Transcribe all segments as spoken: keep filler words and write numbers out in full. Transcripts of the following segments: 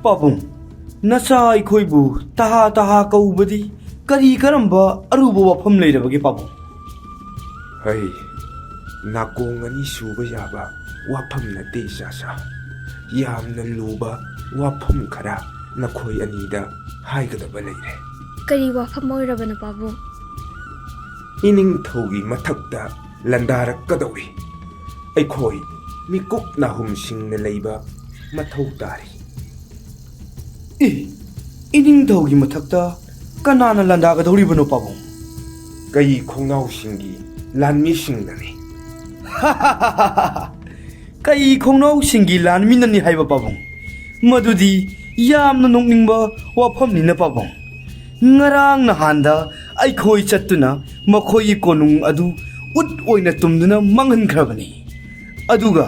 ꯄꯥꯕꯨꯡ, ꯅꯆꯥ ꯑꯩꯈꯣꯏꯕꯨ ꯇꯍꯥ ꯇꯍꯥ ꯀꯧꯕꯗꯤ ꯀꯔꯤ ꯀꯔꯝꯕ ꯑꯔꯨꯕ ꯋꯥꯐꯝ ꯂꯩꯔꯕꯒꯦ ꯄꯥꯕꯨꯡ? ꯍꯩ, ꯅꯥꯀꯣꯡ ꯑꯅꯤ ꯁꯨꯕ ꯌꯥꯕ ꯋꯥꯐꯝ ꯅꯠꯇꯦ ꯏꯆꯥꯁꯥ꯫ ꯌꯥꯝꯅ ꯂꯨꯕ ꯋꯥꯐꯝ ꯈꯔ ꯅꯈꯣꯏ ꯑꯅꯤꯗ ꯍꯥꯏꯒꯗꯕ ꯂꯩꯔꯦ꯫ ꯀꯔꯤ ꯋꯥꯐꯝ ꯑꯣꯏꯔꯕꯅꯣ ꯄꯥꯕꯨꯡ? ꯏꯅꯤꯡꯊꯧꯒꯤ ꯃꯊꯛꯇ ꯂꯥꯟꯗꯥꯔꯛꯀꯗꯧꯔꯤ꯫ ꯑꯩꯈꯣꯏ ꯃꯤꯀꯨꯞ ꯅꯥꯍꯨꯝꯁꯤꯡꯅ ꯂꯩꯕ ꯃꯊꯧ ꯇꯥꯔꯤ꯫ ꯏ, ꯏꯅꯤꯡꯊꯧꯒꯤ ꯃꯊꯛꯇ ꯀꯅꯥꯅ ꯂꯥꯟꯗꯥꯒꯗꯧꯔꯤꯕꯅꯣ ꯄꯥꯕꯨꯡ? ꯀꯩ ꯈꯣꯡꯅꯥꯎꯁꯤꯡꯒꯤ ꯂꯥꯟꯃꯤꯁꯤꯡꯅꯅꯤ꯫ ꯀꯩ ꯈꯣꯡꯅꯥꯎꯁꯤꯡꯒꯤ ꯂꯥꯟꯃꯤꯅꯅꯤ ꯍꯥꯏꯕ ꯄꯥꯕꯨꯡ? ꯃꯗꯨꯗꯤ ꯌꯥꯝꯅ ꯅꯣꯛꯅꯤꯡꯕ ꯋꯥꯐꯝꯅꯤꯅ ꯄꯥꯕꯨꯡ꯫ ꯉꯔꯥꯡ ꯅꯍꯥꯟꯗ ꯑꯩꯈꯣꯏ ꯆꯠꯇꯨꯅ ꯃꯈꯣꯏꯒꯤ ꯀꯣꯅꯨꯡ ꯑꯗꯨ ꯎꯠ ꯑꯣꯏꯅ ꯇꯨꯝꯗꯨꯅ ꯃꯥꯡꯍꯟꯈ꯭ꯔꯕꯅꯤ꯫ ꯑꯗꯨꯒ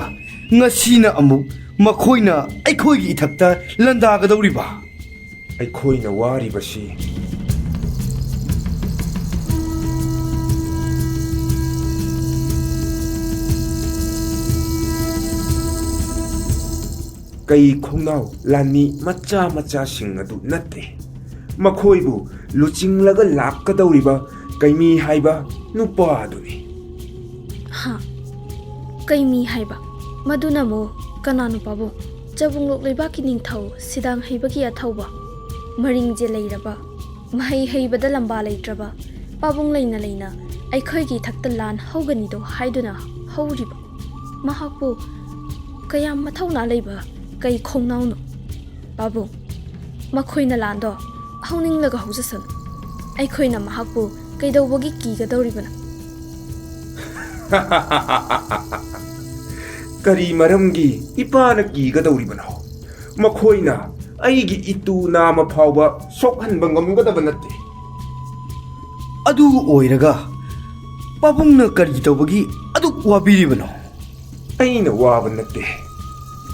ꯉꯁꯤꯅ ꯑꯃꯨꯛ ꯃꯈꯣꯏꯅ ꯑꯩꯈꯣꯏꯒꯤ ꯏꯊꯛꯇ ꯂꯥꯟꯗꯥꯒꯗꯧꯔꯤꯕ꯫ ꯑꯩꯈꯣꯏꯅ ꯋꯥꯔꯤꯕꯁꯤ ꯀꯩ ꯈꯣꯡꯅꯥꯎ ꯂꯥꯟꯃꯤ ꯃꯆꯥ ꯃꯆꯥꯁꯤꯡ ꯑꯗꯨ ꯅꯠꯇꯦ꯫ ꯃꯈꯣꯏꯕꯨ ꯂꯨꯆꯤꯡꯂꯒ ꯂꯥꯛꯀꯗꯧꯔꯤꯕ ꯀꯩꯃꯤ ꯍꯥꯏꯕ ꯅꯨꯄꯥ ꯑꯗꯨꯅꯤ꯫ ꯍꯥ? ꯀꯩꯃꯤ ꯍꯥꯏꯕ? ꯃꯗꯨꯅ ꯑꯃꯨꯛ ꯀꯅꯥꯅꯣ ꯄꯥꯕꯨꯡ? ꯆꯕꯨꯡꯂꯣꯛ ꯂꯩꯕꯥꯛꯀꯤ ꯅꯤꯡꯊꯧ ꯁꯤꯗꯥꯡ ꯍꯩꯕꯒꯤ ꯑꯊꯧꯕ, ꯃꯔꯤꯡꯖꯦ ꯂꯩꯔꯕ, ꯃꯍꯩ ꯍꯩꯕꯗ ꯂꯝꯕꯥ ꯂꯩꯇ꯭ꯔꯕ, ꯄꯥꯕꯨꯡ ꯂꯩꯅ ꯂꯩꯅ ꯑꯩꯈꯣꯏꯒꯤ ꯏꯊꯛꯇ ꯂꯥꯟ ꯍꯧꯒꯅꯤꯗꯣ ꯍꯥꯏꯗꯨꯅ ꯍꯧꯔꯤꯕ꯫ ꯃꯍꯥꯛꯄꯨ ꯀꯌꯥꯝ ꯃꯊꯧꯅꯥ ꯂꯩꯕ ꯀꯩ ꯈꯣꯡꯅꯥꯎꯅꯣ? ꯄꯥꯕꯨꯡ, ꯃꯈꯣꯏꯅ ꯂꯥꯟꯗꯣ ꯍꯧꯅꯤꯡꯂꯒ ꯍꯧꯖꯁꯅꯨ꯫ ꯑꯩꯈꯣꯏꯅ ꯃꯍꯥꯛꯄꯨ ꯀꯩꯗꯧꯕꯒꯤ ꯀꯤꯒꯗꯧꯔꯤꯕꯅꯣ? ꯀꯔꯤ ꯃꯔꯝꯒꯤ ꯏꯄꯥꯅ ꯀꯤꯒꯗꯧꯔꯤꯕꯅꯣ? ꯃꯈꯣꯏꯅ ꯑꯩꯒꯤ ꯏꯇꯨ ꯅꯥꯃ ꯐꯥꯎꯕ ꯁꯣꯛꯍꯟꯕ ꯉꯝꯒꯗꯕ ꯅꯠꯇꯦ꯫ ꯑꯗꯨ ꯑꯣꯏꯔꯒ ꯄꯥꯕꯨꯡꯅ ꯀꯔꯤ ꯇꯧꯕꯒꯤ ꯑꯗꯨꯛ ꯋꯥꯕꯤꯔꯤꯕꯅꯣ? ꯑꯩꯅ ꯋꯥꯕ ꯅꯠꯇꯦ,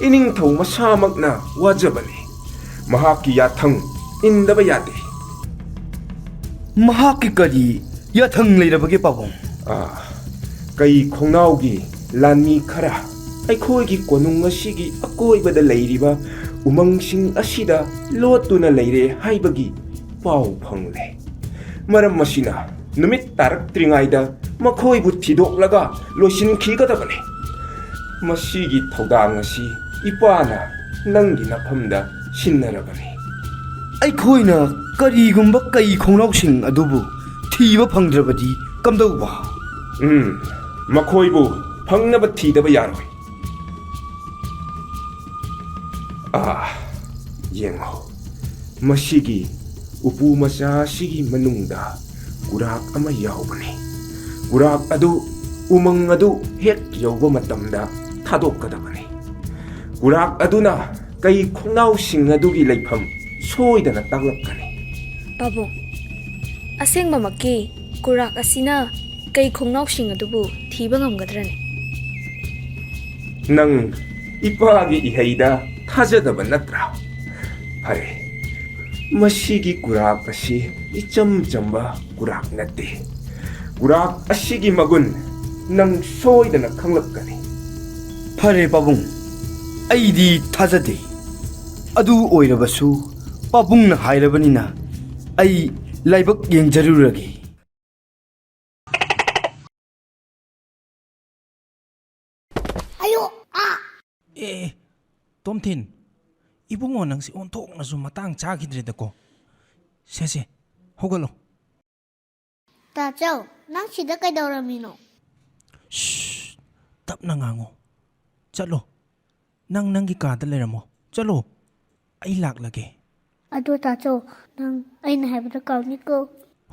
ꯏꯅꯤꯡꯊꯧ ꯃꯁꯥꯃꯛꯅ ꯋꯥꯖꯕꯅꯤ꯫ ꯃꯍꯥꯛꯀꯤ ꯌꯥꯊꯪ ꯏꯟꯗꯕ ꯌꯥꯗꯦ꯫ ꯃꯍꯥꯛꯀꯤ ꯀꯔꯤ ꯌꯥꯊꯪ ꯂꯩꯔꯕꯒꯦ ꯄꯥꯕꯨꯡ? ꯑꯥ, ꯀꯩ ꯈꯣꯡꯅꯥꯎꯒꯤ ꯂꯥꯟꯃꯤ ꯈꯔ ꯑꯩꯈꯣꯏꯒꯤ ꯀꯣꯅꯨꯡ ꯑꯁꯤꯒꯤ ꯑꯀꯣꯏꯕꯗ ꯂꯩꯔꯤꯕ ꯎꯃꯪꯁꯤꯡ ꯑꯁꯤꯗ ꯂꯣꯠꯇꯨꯅ ꯂꯩꯔꯦ ꯍꯥꯏꯕꯒꯤ ꯄꯥꯎ ꯐꯪꯂꯦ꯫ ꯃꯔꯝ ꯑꯁꯤꯅ ꯅꯨꯃꯤꯠ ꯇꯥꯔꯛꯇ꯭ꯔꯤꯉꯩꯗ ꯃꯈꯣꯏꯕꯨ ꯊꯤꯗꯣꯛꯂꯒ ꯂꯣꯏꯁꯤꯟꯈꯤꯒꯗꯕꯅꯤ꯫ ꯃꯁꯤꯒꯤ ꯊꯧꯗꯥꯡ ꯑꯁꯤ ꯏꯄꯥꯅ ꯅꯪꯒꯤ ꯅꯐꯝꯗ ꯁꯤꯟꯅꯔꯕꯅꯤ꯫ ꯑꯩꯈꯣꯏꯅ ꯀꯔꯤꯒꯨꯝꯕ ꯀꯩ ꯈꯣꯡꯅꯥꯎꯁꯤꯡ ꯑꯗꯨꯕꯨ ꯊꯤꯕ ꯐꯪꯗ꯭ꯔꯕꯗꯤ ꯀꯝꯗꯧꯕ? ꯎꯝ, ꯃꯈꯣꯏꯕꯨ ꯐꯪꯅꯕ ꯊꯤꯗꯕ ꯌꯥꯔꯣꯏ꯫ ꯑꯥ, ꯌꯦꯡꯉꯣ, ꯃꯁꯤꯒꯤ ꯎꯄꯨ ꯃꯆꯥ ꯑꯁꯤꯒꯤ ꯃꯅꯨꯡꯗ ꯀꯨꯔꯥꯛ ꯑꯃ ꯌꯥꯎꯕꯅꯤ꯫ ꯀꯨꯔꯥꯛ ꯑꯗꯨ ꯎꯃꯪ ꯑꯗꯨ ꯍꯦꯛ ꯌꯧꯕ ꯃꯇꯝꯗ ꯊꯥꯗꯣꯛꯀꯗꯕꯅꯤ꯫ ꯀꯨꯔꯥꯛ ꯑꯗꯨꯅ ꯀꯩ ꯈꯣꯡꯅꯥꯎꯁꯤꯡ ꯑꯗꯨꯒꯤ ꯂꯩꯐꯝ ꯁꯣꯏꯗꯅ ꯇꯥꯛꯂꯛꯀꯅꯤ꯫ ꯄꯥꯕꯨꯡ, ꯑꯁꯦꯡꯕꯃꯛꯀꯤ ꯀꯨꯔꯥꯛ ꯑꯁꯤꯅ ꯀꯩ ꯈꯣꯡꯅꯥꯎꯁꯤꯡ ꯑꯗꯨꯕꯨ ꯊꯤꯕ ꯉꯝꯒꯗ꯭ꯔꯅꯦ? ꯅꯪ ꯏꯄꯥꯒꯤ ꯏꯍꯩꯗ ꯊꯥꯖꯗꯕ ꯅꯠꯇ꯭ꯔꯥ? ꯐꯔꯦ, ꯃꯁꯤꯒꯤ ꯀꯨꯔꯥꯛ ꯑꯁꯤ ꯏꯆꯝ ꯆꯝꯕ ꯀꯨꯔꯥꯛ ꯅꯠꯇꯦ꯫ ꯀꯨꯔꯥꯛ ꯑꯁꯤꯒꯤ ꯃꯒꯨꯟ ꯅꯪ ꯁꯣꯏꯗꯅ ꯈꯪꯂꯛꯀꯅꯤ꯫ ꯐꯔꯦ ꯄꯥꯕꯨꯡ, ꯑꯩꯗꯤ ꯊꯥꯖꯗꯦ꯫ ꯑꯗꯨ ꯑꯣꯏꯔꯕꯁꯨ ꯄꯥꯕꯨꯡꯅ ꯍꯥꯏꯔꯕꯅꯤꯅ ꯑꯩ ꯂꯥꯏꯕꯛ ꯌꯦꯡꯖꯔꯨꯔꯒꯦ꯫ ꯑꯌꯣ! ꯑꯥ! ꯑꯦ, ꯑꯦ, ꯇꯣꯝꯊꯤꯟ, ꯏꯕꯨꯡꯉꯣ ꯅꯪꯁꯤ ꯑꯣꯟꯊꯣꯛꯅꯁꯨ ꯃꯇꯥꯡ ꯆꯥꯈꯤꯗ꯭ꯔꯦꯗꯀꯣ꯫ ꯁꯦ, ꯁꯦ, ꯍꯧꯒꯠꯂꯣ꯫ ꯇꯥꯆꯧ, ꯅꯪ ꯁꯤꯗ ꯀꯩꯗꯧꯔꯝꯃꯤꯅꯣ? ꯁ꯭ꯁ, ꯇꯞꯅ ꯉꯥꯡꯉꯨ꯫ ꯆꯠꯂꯣ꯫ ꯅꯪ ꯅꯪꯒꯤ ꯀꯥꯗ ꯂꯩꯔꯝꯃꯣ꯫ ꯆꯠꯂꯣ꯫ ꯑꯩ ꯂꯥꯛꯂꯒꯦ꯫ ꯑꯗꯣ ꯇꯥꯆꯧ, ꯅꯪ ꯑꯩꯅ ꯍꯥꯏꯕꯗꯣ ꯀꯥꯎꯅꯤꯀꯣ꯫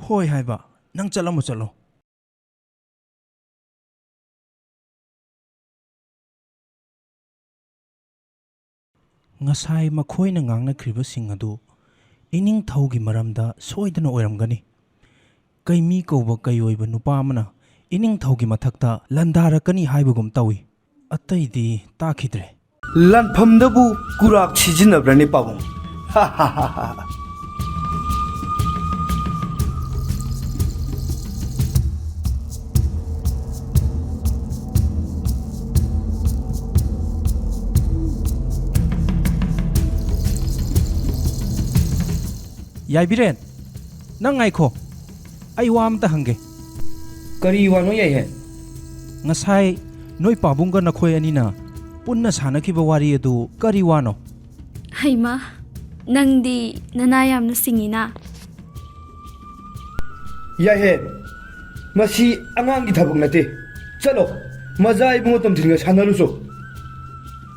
ꯍꯣꯏ ꯍꯥꯏꯕ꯫ ꯅꯪ ꯆꯠꯂꯝꯃꯣ, ꯆꯠꯂꯣ꯫ ꯉꯁꯥꯏ ꯃꯈꯣꯏꯅ ꯉꯥꯡꯅꯈ꯭ꯔꯤꯕꯁꯤꯡ ꯑꯗꯨ ꯏꯅꯤꯡꯊꯧꯒꯤ ꯃꯔꯝꯗ ꯁꯣꯏꯗꯅ ꯑꯣꯏꯔꯝꯒꯅꯤ꯫ ꯀꯩꯃꯤ ꯀꯧꯕ ꯀꯩꯑꯣꯏꯕ ꯅꯨꯄꯥ ꯑꯃꯅ ꯏꯅꯤꯡꯊꯧꯒꯤ ꯃꯊꯛꯇ ꯂꯥꯟꯗꯥꯔꯛꯀꯅꯤ ꯍꯥꯏꯕꯒꯨꯝ ꯇꯧꯏ꯫ ꯑꯇꯩꯗꯤ ꯇꯥꯈꯤꯗ꯭ꯔꯦ꯫ ꯂꯥꯟꯐꯝꯗꯕꯨ ꯀꯨꯔꯥꯛ ꯁꯤꯖꯤꯟꯅꯕ꯭ꯔꯅꯦ ꯄꯥꯕꯨꯡ? ꯌꯥꯏꯕꯤꯔꯦꯟ, ꯅꯪ ꯉꯥꯏꯈꯣ, ꯑꯩ ꯋꯥ ꯑꯃꯇ ꯍꯪꯒꯦ꯫ ꯀꯔꯤ ꯋꯥꯅꯣ ꯌꯥꯏꯍꯦ? ꯉꯁꯥꯏ ꯅꯣꯏ ꯄꯥꯕꯨꯡꯒ ꯅꯈꯣꯏ ꯑꯅꯤꯅ ꯄꯨꯟꯅ ꯁꯥꯟꯅꯈꯤꯕ ꯋꯥꯔꯤ ꯑꯗꯨ ꯀꯔꯤ ꯋꯥꯅꯣ? ꯍꯩꯃꯥ, ꯅꯪꯗꯤ ꯅꯅꯥ ꯌꯥꯝꯅ ꯁꯤꯡꯉꯤꯅ꯫ ꯌꯥꯏꯍꯦ, ꯃꯁꯤ ꯑꯉꯥꯡꯒꯤ ꯊꯕꯛ ꯅꯠꯇꯦ꯫ ꯆꯠꯂꯣ, ꯃꯖꯥ ꯏꯕꯨꯡꯉꯣ ꯇꯣꯝꯊꯤꯟꯒ ꯁꯥꯟꯅꯔꯨꯆꯣ꯫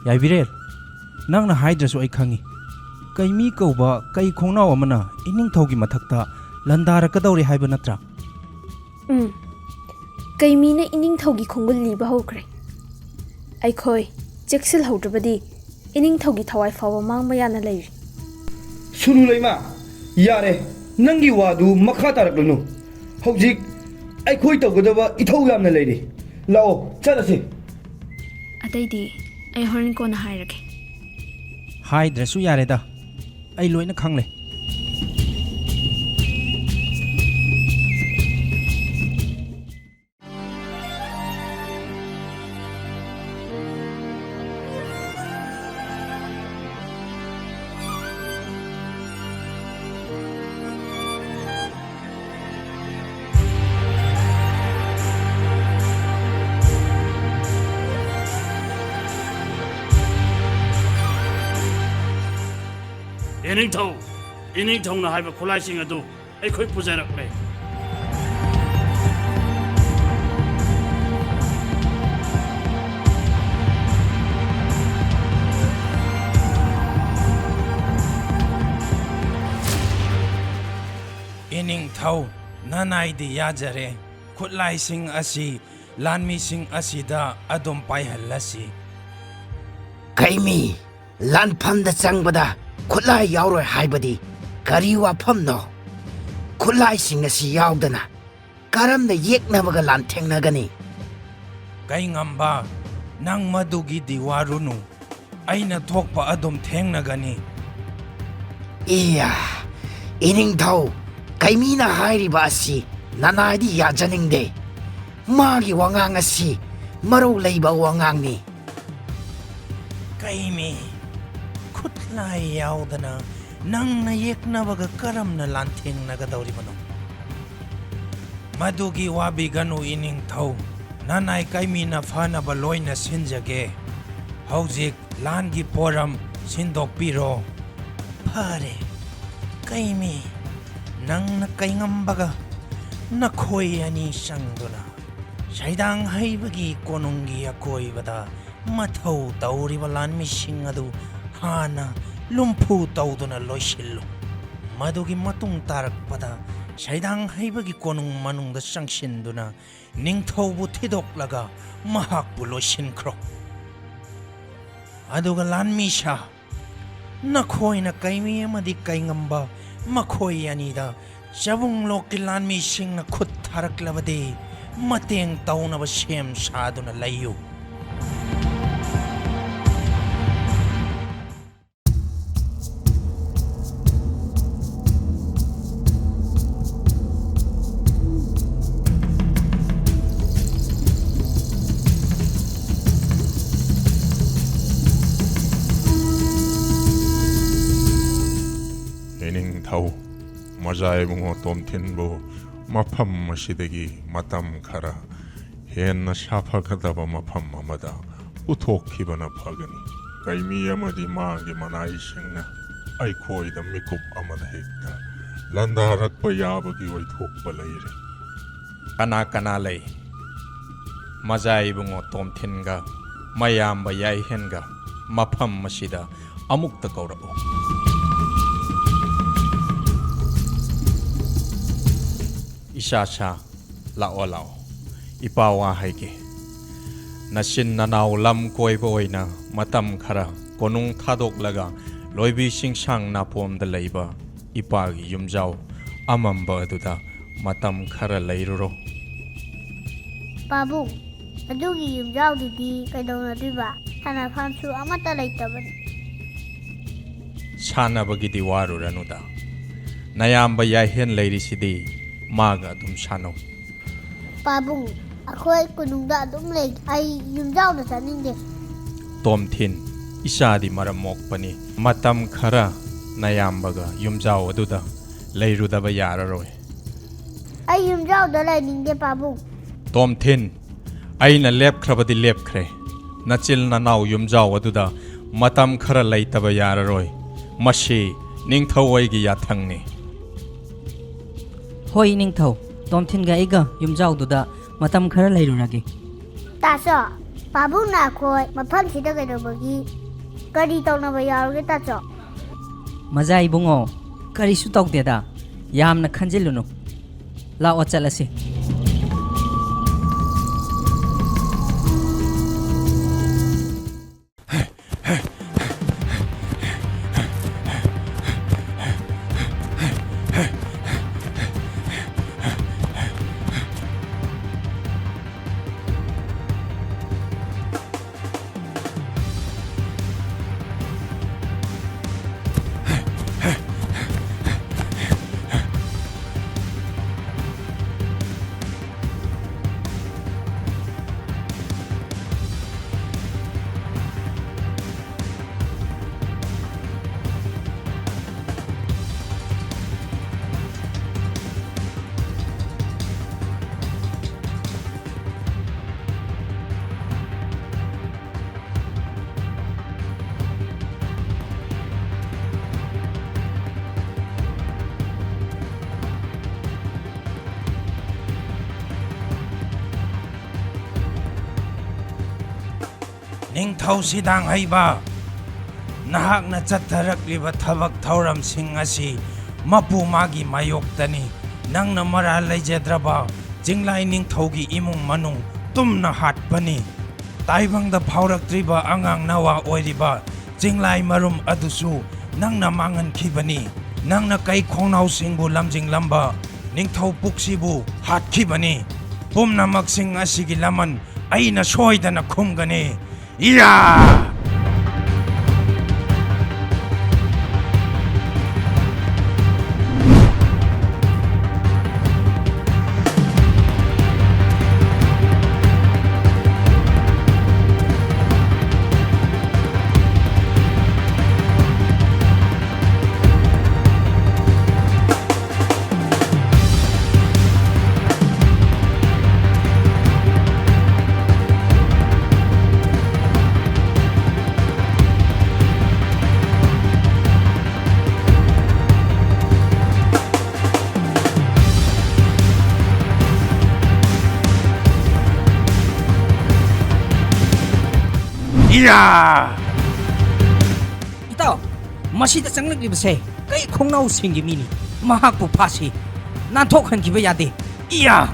ꯌꯥꯏꯕꯤꯔꯦꯟ, ꯅꯪꯅ ꯍꯥꯏꯗ꯭ꯔꯁꯨ ꯑꯩ ꯈꯪꯉꯤ꯫ ꯀꯩꯃꯤ ꯀꯧꯕ ꯀꯩ ꯈꯣꯡꯅꯥꯎ ꯑꯃꯅ ꯏꯅꯤꯡꯊꯧꯒꯤ ꯃꯊꯛꯇ ꯂꯥꯟꯗꯥꯔꯛꯀꯗꯧꯔꯦ ꯍꯥꯏꯕ ꯅꯠꯇ꯭ꯔꯥ? ꯎꯝ, ꯀꯩꯃꯤꯅ ꯏꯅꯤꯡꯊꯧꯒꯤ ꯈꯣꯡꯒꯨꯜ ꯂꯤꯕ ꯍꯧꯈ꯭ꯔꯦ꯫ ꯑꯩꯈꯣꯏ ꯆꯦꯛꯁꯤꯜꯍꯧꯗ꯭ꯔꯕꯗꯤ ꯏꯅꯤꯡꯊꯧꯒꯤ ꯊꯋꯥꯏ ꯐꯥꯎꯕ ꯃꯥꯡꯕ ꯌꯥꯅ ꯂꯩꯔꯤ꯫ ꯁꯨꯅꯨ ꯂꯩꯃ, ꯌꯥꯔꯦ, ꯅꯪꯒꯤ ꯋꯥꯗꯨ ꯃꯈꯥ ꯇꯥꯔꯛꯂꯅꯨ꯫ ꯍꯧꯖꯤꯛ ꯑꯩꯈꯣꯏ ꯇꯧꯒꯗꯕ ꯏꯊꯧ ꯌꯥꯝꯅ ꯂꯩꯔꯤ꯫ ꯂꯥꯛꯑꯣ, ꯆꯠꯂꯁꯤ꯫ ꯑꯇꯩꯗꯤ ꯑꯩ ꯍꯣꯔꯦꯟ ꯀꯣꯟꯅ ꯍꯥꯏꯔꯒꯦ꯫ ꯍꯥꯏꯗ꯭ꯔꯁꯨ ꯌꯥꯔꯦꯗ, ꯑꯩ ꯂꯣꯏꯅ ꯈꯪꯂꯦ꯫ ꯏꯅꯤꯡꯊꯧ, ꯏꯅꯤꯡꯊꯧꯅ ꯍꯥꯏꯕ ꯈꯨꯠꯂꯥꯏꯁꯤꯡ ꯑꯗꯨ ꯑꯩꯈꯣꯏ ꯄꯨꯖꯔꯛꯂꯦ꯫ ꯏꯅꯤꯡꯊꯧ, ꯅꯅꯥꯏꯗꯤ ꯌꯥꯖꯔꯦ꯫ ꯈꯨꯠꯂꯥꯏꯁꯤꯡ ꯑꯁꯤ ꯂꯥꯟꯃꯤꯁꯤꯡ ꯑꯁꯤꯗ ꯑꯗꯨꯝ ꯄꯥꯏꯍꯜꯂꯁꯤ꯫ ꯀꯩꯃꯤ, ꯂꯥꯟꯐꯝꯗ ꯆꯪꯕꯗ ꯈꯨꯠꯂꯥꯏ ꯌꯥꯎꯔꯣꯏ ꯍꯥꯏꯕꯗꯤ ꯀꯔꯤ ꯋꯥꯐꯝꯅꯣ? ꯈꯨꯠꯂꯥꯏꯁꯤꯡ ꯑꯁꯤ ꯌꯥꯎꯗꯅ ꯀꯔꯝꯅ ꯌꯦꯛꯅꯕꯒ ꯂꯥꯟꯊꯦꯡꯅꯒꯅꯤ? ꯀꯩꯉꯝꯕ, ꯅꯪ ꯃꯗꯨꯒꯤꯗꯤ ꯋꯥꯔꯨꯅꯨ꯫ ꯑꯩꯅ ꯊꯣꯛꯄ ꯑꯗꯨꯝ ꯊꯦꯡꯅꯒꯅꯤ꯫ ꯏꯌꯥ, ꯏꯅꯤꯡꯊꯧ, ꯀꯩꯃꯤꯅ ꯍꯥꯏꯔꯤꯕ ꯑꯁꯤ ꯅꯅꯥꯏꯗꯤ ꯌꯥꯖꯅꯤꯡꯗꯦ꯫ ꯃꯥꯒꯤ ꯋꯥꯉꯥꯡ ꯑꯁꯤ ꯃꯔꯧ ꯂꯩꯕ ꯋꯥꯉꯥꯡꯅꯤ꯫ ꯀꯩꯃꯤ, ꯈꯨꯠꯂꯥꯏ ꯌꯥꯎꯗꯅ ꯅꯪꯅ ꯌꯦꯛꯅꯕꯒ ꯀꯔꯝꯅ ꯂꯥꯟꯊꯦꯡꯅꯒꯗꯧꯔꯤꯕꯅꯣ? ꯃꯗꯨꯒꯤ ꯋꯥꯕꯤꯒꯅꯨ, ꯏꯅꯤꯡꯊꯧ꯫ ꯅꯅꯥꯏ ꯀꯩꯃꯤꯅ ꯐꯅꯕ ꯂꯣꯏꯅ ꯁꯤꯟꯖꯒꯦ꯫ ꯍꯧꯖꯤꯛ ꯂꯥꯟꯒꯤ ꯄꯣꯔꯝ ꯁꯤꯟꯗꯣꯛꯄꯤꯔꯣ꯫ ꯐꯔꯦ, ꯀꯩꯃꯤ, ꯅꯪꯅ ꯀꯩꯉꯝꯕꯒ ꯅꯈꯣꯏ ꯑꯅꯤ ꯆꯪꯗꯨꯅ ꯁꯩꯗꯥꯡ ꯍꯩꯕꯒꯤ ꯀꯣꯅꯨꯡꯒꯤ ꯑꯀꯣꯏꯕꯗ ꯃꯊꯧ ꯇꯧꯔꯤꯕ ꯂꯥꯟꯃꯤꯁꯤꯡ ꯑꯗꯨ ꯍꯥꯟꯅ ꯂꯨꯝꯐꯨ ꯇꯧꯗꯨꯅ ꯂꯣꯏꯁꯤꯜꯂꯨ꯫ ꯃꯗꯨꯒꯤ ꯃꯇꯨꯡ ꯇꯥꯔꯛꯄꯗ ꯁꯩꯗꯥꯡ ꯍꯩꯕꯒꯤ ꯀꯣꯅꯨꯡ ꯃꯅꯨꯡꯗ ꯆꯪꯁꯤꯟꯗꯨꯅ ꯅꯤꯡꯊꯧꯕꯨ ꯊꯤꯗꯣꯛꯂꯒ ꯃꯍꯥꯛꯄꯨ ꯂꯣꯏꯁꯤꯟꯈ꯭ꯔꯣ꯫ ꯑꯗꯨꯒ ꯂꯥꯟꯃꯤ ꯁꯥ, ꯅꯈꯣꯏꯅ ꯀꯩꯃꯤ ꯑꯃꯗꯤ ꯀꯩꯉꯝꯕ ꯃꯈꯣꯏ ꯑꯅꯤꯗ ꯆꯕꯨꯡꯂꯣꯛꯀꯤ ꯂꯥꯟꯃꯤꯁꯤꯡꯅ ꯈꯨꯠ ꯊꯥꯔꯛꯂꯕꯗꯤ ꯃꯇꯦꯡ ꯇꯧꯅꯕ ꯁꯦꯝ ꯁꯥꯗꯨꯅ ꯂꯩꯌꯨ꯫ ꯏꯅꯤꯡꯊꯧ, ꯃꯖꯥ ꯏꯕꯨꯡꯉꯣ ꯇꯣꯝꯊꯤꯟꯕꯨ ꯃꯐꯝ ꯑꯁꯤꯗꯒꯤ ꯃꯇꯝ ꯈꯔ ꯍꯦꯟꯅ ꯁꯥꯐꯒꯗꯕ ꯃꯐꯝ ꯑꯃꯗ ꯄꯨꯊꯣꯛꯈꯤꯕꯅ ꯐꯒꯅꯤ꯫ ꯀꯩꯃꯤ ꯑꯃꯗꯤ ꯃꯥꯒꯤ ꯃꯅꯥꯏꯁꯤꯡꯅ ꯑꯩꯈꯣꯏꯗ ꯃꯤꯀꯨꯞ ꯑꯃꯗ ꯍꯦꯛꯇ ꯂꯥꯟꯗꯥꯔꯛꯄ ꯌꯥꯕꯒꯤ ꯑꯣꯏꯊꯣꯛꯄ ꯂꯩꯔꯦ꯫ ꯀꯅꯥ ꯀꯅꯥ ꯂꯩ? ꯃꯖꯥ ꯏꯕꯨꯡꯉꯣ ꯇꯣꯝꯊꯤꯟꯒ ꯃꯌꯥꯝꯕ ꯌꯥꯏꯍꯦꯟꯒ ꯃꯐꯝ ꯑꯁꯤꯗ ꯑꯃꯨꯛꯇ ꯀꯧꯔꯛꯎ꯫ ꯏꯆꯥ ꯁꯥ, ꯂꯥꯛꯑꯣ, ꯂꯥꯛꯑꯣ꯫ ꯏꯄꯥ ꯋꯥ ꯍꯥꯏꯒꯦ꯫ ꯅꯆꯤꯟ ꯅꯅꯥꯎ ꯂꯝ ꯀꯣꯏꯕ ꯑꯣꯏꯅ ꯃꯇꯝ ꯈꯔ ꯀꯣꯅꯨꯡ ꯊꯥꯗꯣꯛꯂꯒ ꯂꯣꯏꯕꯤ ꯆꯤꯡꯁꯥꯡ ꯅꯥꯄꯣꯝꯗ ꯂꯩꯕ ꯏꯄꯥꯒꯤ ꯌꯨꯝꯖꯥꯎ ꯑꯃꯝꯕ ꯑꯗꯨꯗ ꯃꯇꯝ ꯈꯔ ꯂꯩꯔꯨꯔꯣ꯫ ꯄꯥꯕꯨꯡ, ꯑꯗꯨꯒꯤ ꯌꯨꯝꯖꯥꯎꯗꯨꯗꯤ ꯀꯩꯗꯧꯅꯗꯣꯏꯕ? ꯁꯥꯟꯅꯐꯝꯁꯨ ꯑꯃꯠꯇ ꯂꯩꯇꯕꯅꯤ꯫ ꯁꯥꯟꯅꯕꯒꯤꯗꯤ ꯋꯥꯔꯨꯔꯅꯨꯗ꯫ ꯅꯌꯥꯝꯕ ꯌꯥꯏꯍꯦꯟ ꯂꯩꯔꯤꯁꯤꯗꯤ, ꯃꯥꯒ ꯑꯗꯨꯝ ꯁꯥꯟꯅꯧ꯫ ꯄꯥꯕꯨꯡ, ꯑꯩꯈꯣꯏ ꯀꯣꯅꯨꯡꯗ ꯑꯗꯨꯝ ꯂꯩ꯫ ꯑꯩ ꯌꯨꯝꯖꯥꯎꯗ ꯆꯠꯅꯤꯡꯗꯦ꯫ ꯇꯣꯝꯊꯤꯟ, ꯏꯆꯥꯗꯤ ꯃꯔꯝ ꯃꯣꯛꯄꯅꯤ꯫ ꯃꯇꯝ ꯈꯔ ꯅꯌꯥꯝꯕꯒ ꯌꯨꯝꯖꯥꯎ ꯑꯗꯨꯗ ꯂꯩꯔꯨꯗꯕ ꯌꯥꯔꯔꯣꯏ꯫ ꯑꯩ ꯌꯨꯝꯖꯥꯎꯗ ꯂꯩꯅꯤꯡꯗꯦ, ꯄꯥꯕꯨꯡ꯫ ꯇꯣꯝꯊꯤꯟ, ꯑꯩꯅ ꯂꯦꯞꯈ꯭ꯔꯕꯗꯤ ꯂꯦꯞꯈ꯭ꯔꯦ꯫ ꯅꯆꯤꯜ ꯅꯅꯥꯎ ꯌꯨꯝꯖꯥꯎ ꯑꯗꯨꯗ ꯃꯇꯝ ꯈꯔ ꯂꯩꯇꯕ ꯌꯥꯔꯔꯣꯏ꯫ ꯃꯁꯤ ꯅꯤꯡꯊꯧ ꯑꯩꯒꯤ ꯌꯥꯊꯪꯅꯤ꯫ ꯍꯣꯏ, ꯅꯤꯡꯊꯧ꯫ ꯇꯣꯝꯊꯤꯟꯒ ꯑꯩꯒ ꯌꯨꯝꯖꯥꯎꯗꯨꯗ ꯃꯇꯝ ꯈꯔ ꯂꯩꯔꯨꯔꯒꯦ꯫ ꯇꯥꯆꯧ, ꯄꯥꯕꯨꯡꯅ ꯑꯩꯈꯣꯏ ꯃꯐꯝꯁꯤꯗ ꯀꯩꯗꯧꯕꯒꯤ? ꯀꯔꯤ ꯇꯧꯅꯕ ꯌꯥꯎꯔꯒꯦ, ꯇꯥꯆꯧ? ꯃꯖꯥ ꯏꯕꯨꯡꯉꯣ, ꯀꯔꯤꯁꯨ ꯇꯧꯗꯦꯗ꯫ ꯌꯥꯝꯅ ꯈꯟꯖꯤꯜꯂꯨꯅꯨ꯫ ꯂꯥꯛꯑꯣ, ꯆꯠꯂꯁꯤ꯫ ꯅꯤꯡꯊꯧ ꯁꯤꯗꯥꯡ ꯍꯩꯕ, ꯅꯍꯥꯛꯅ ꯆꯠꯊꯔꯛꯂꯤꯕ ꯊꯕꯛ ꯊꯧꯔꯝꯁꯤꯡ ꯑꯁꯤ ꯃꯄꯨ ꯃꯥꯒꯤ ꯃꯥꯌꯣꯛꯇꯅꯤ꯫ ꯅꯪꯅ ꯃꯔꯥꯜ ꯂꯩꯖꯗ꯭ꯔꯕ ꯆꯤꯡꯂꯥꯏ ꯅꯤꯡꯊꯧꯒꯤ ꯏꯃꯨꯡ ꯃꯅꯨꯡ ꯇꯨꯝꯅ ꯍꯥꯠꯄꯅꯤ꯫ ꯇꯥꯏꯕꯪꯗ ꯐꯥꯎꯔꯛꯇ꯭ꯔꯤꯕ ꯑꯉꯥꯡ ꯅꯋꯥ ꯑꯣꯏꯔꯤꯕ ꯆꯤꯡꯂꯥꯏ ꯃꯔꯨꯝ ꯑꯗꯨꯁꯨ ꯅꯪꯅ ꯃꯥꯡꯍꯟꯈꯤꯕꯅꯤ꯫ ꯅꯪꯅ ꯀꯩ ꯈꯣꯡꯅꯥꯎꯁꯤꯡꯕꯨ ꯂꯝꯖꯤꯡꯂꯝꯕ ꯅꯤꯡꯊꯧ ꯄꯨꯛꯁꯤꯕꯨ ꯍꯥꯠꯈꯤꯕꯅꯤ꯫ ꯄꯨꯝꯅꯃꯛꯁꯤꯡ ꯑꯁꯤꯒꯤ ꯂꯃꯟ ꯑꯩꯅ ꯁꯣꯏꯗꯅ ꯈꯨꯝꯒꯅꯤ꯫ ꯏꯌꯥ! ꯏꯌꯥ! ꯏꯇꯥꯎ, ꯃꯁꯤꯗ ꯆꯪꯂꯛꯂꯤꯕꯁꯦ ꯀꯩ ꯈꯣꯡꯅꯥꯎꯁꯤꯡꯒꯤ ꯃꯤꯅꯤ꯫ ꯃꯍꯥꯛꯄꯨ ꯐꯥꯁꯤ꯫ ꯅꯥꯟꯊꯣꯛꯍꯟꯈꯤꯕ ꯌꯥꯗꯦ꯫ ꯏꯌꯥ!